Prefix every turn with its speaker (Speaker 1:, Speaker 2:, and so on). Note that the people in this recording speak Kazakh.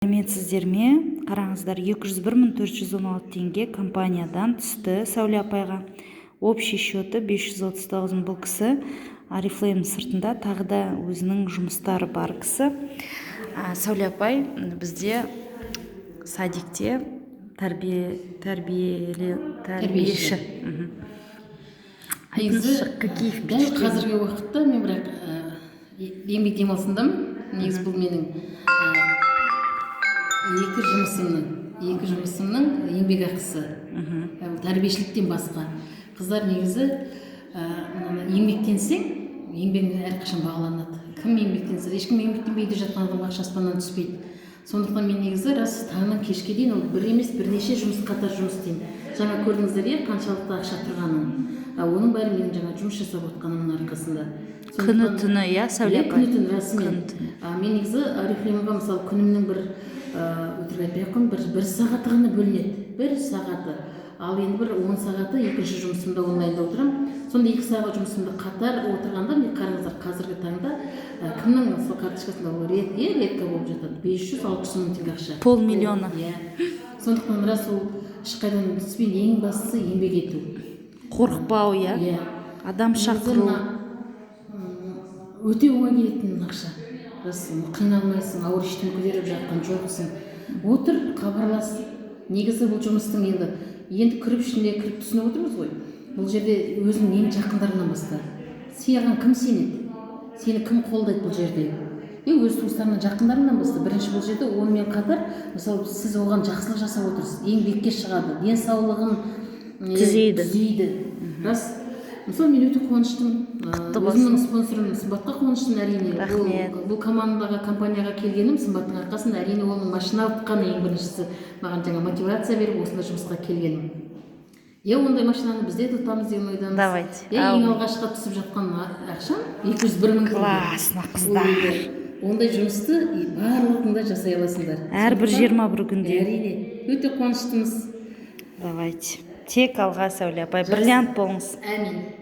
Speaker 1: Сәлеметсіздер ме? Қараңыздар, 201 416 теңге компаниядан түсті Сәуле апайға. Общий счеты 539 мың. Бұл кісі Орифлейм сыртында тағы да өзінің жұмыстары бар кісі. Сәуле апай бізде садикте тәрбие тәрбиеле тәрбиеші.
Speaker 2: Негізі,
Speaker 1: Айтыңызшы, какие
Speaker 2: дәл
Speaker 1: впечатления?
Speaker 2: Қазіргі уақытта мен, бірақ еңбек демалысындамын. Негізі, бұл менің екі жұмысымның еңбекақысы. Бұл тәрбиешіліктен басқа. Қыздар, негізі, мынаны, еңбектенсең, еңбегің әрқашан бағаланады. Кім еңбектенсе, ешкім еңбектенбей үйде жатқан адамға ақша аспаннан түспейді. Сондықтан мен, негізі, рас, таңнан кешке дейін ол бір емес, бірнеше жұмыс қатар жұмыс істеймін. Жаңа көрдіңіздер, иә, қаншалықты ақша тұрғанын. Оның бәрі менің жаңа жұмыс жасап отқанымның арқасында.
Speaker 1: Күні түні, иә, Сәуле
Speaker 2: Иә,
Speaker 1: апай?
Speaker 2: Күні түні, расымен.
Speaker 1: Күні түні.
Speaker 2: Мен, негізі, Орифлеймға, мысалы, күнімнің бір, өтірік айтпай ақ қояйын, бір сағаты ғана бөлінеді, бір сағаты. Ал енді бір 10 сағаты екінші жұмысымда, онлайнда отырамын. Сонда 2 сағат жұмысымда қатар отырғанда, міне, қараңыздар, қазіргі таңда кімнің, мысалы, карточкасында ол иә, редко болып жатады 500-600 мың теңге ақша.
Speaker 1: Полмиллиона.
Speaker 2: Иә, сондықтан, рас, ол ешқайдан түспейді. Ең бастысы — еңбек ету.
Speaker 1: Қорықпау, иә?
Speaker 2: Иә.
Speaker 1: Адам
Speaker 2: Негізі,
Speaker 1: шақыру.
Speaker 2: мына, өте оңай келетін ақша, рас. Қиналмайсың, ауыр ештеңе көтеріп жатқан жоқсың. Отыр, хабарлас. Негізі, бұл жұмыстың енді кіріп, ішіне кіріп түсініп отырмыз ғой. Бұл жерде өзіңнің ең жақындарыңнан баста. Саған кім сенеді, сені кім қолдайды бұл жерде? Өз туыстарыңнан, жақындарыңнан баста бірінші бұл жерде. Онымен қатар, мысалы, сіз оған жақсылық жасап отырсыз, еңбекке шығады, денсаулығын
Speaker 1: Түзейді.
Speaker 2: Түзейді, рас. Мысалы, мен өте қуаныштымын.
Speaker 1: Құтты болсын.
Speaker 2: Өзімнің спонсорым Сымбатқа қуаныштымын, әрине.
Speaker 1: Рахмет.
Speaker 2: Бұл командаға, компанияға келгенім Сымбаттың арқасында, әрине. Оның машина ұтқаны ең біріншісі маған жаңа мотивация беріп, осындай жұмысқа келгенім, иә. Ондай машинаны біз де ұтамыз деген ойдамыз.
Speaker 1: Давайте.
Speaker 2: Иә, ең
Speaker 1: Әумин.
Speaker 2: алғашқы түсіп жатқан ақшам 201 мың теңге.
Speaker 1: Классно,
Speaker 2: Ол
Speaker 1: қыздар.
Speaker 2: енді ондай жұмысты барлығың да жасай аласыңдар.
Speaker 1: Әрбір
Speaker 2: Сондықтан,
Speaker 1: 21 күнде.
Speaker 2: Әрине, өте қуаныштымыз.
Speaker 1: Давайте. Тек алға, Сәуле апай. Бриллиант болыңыз.
Speaker 2: Әмин.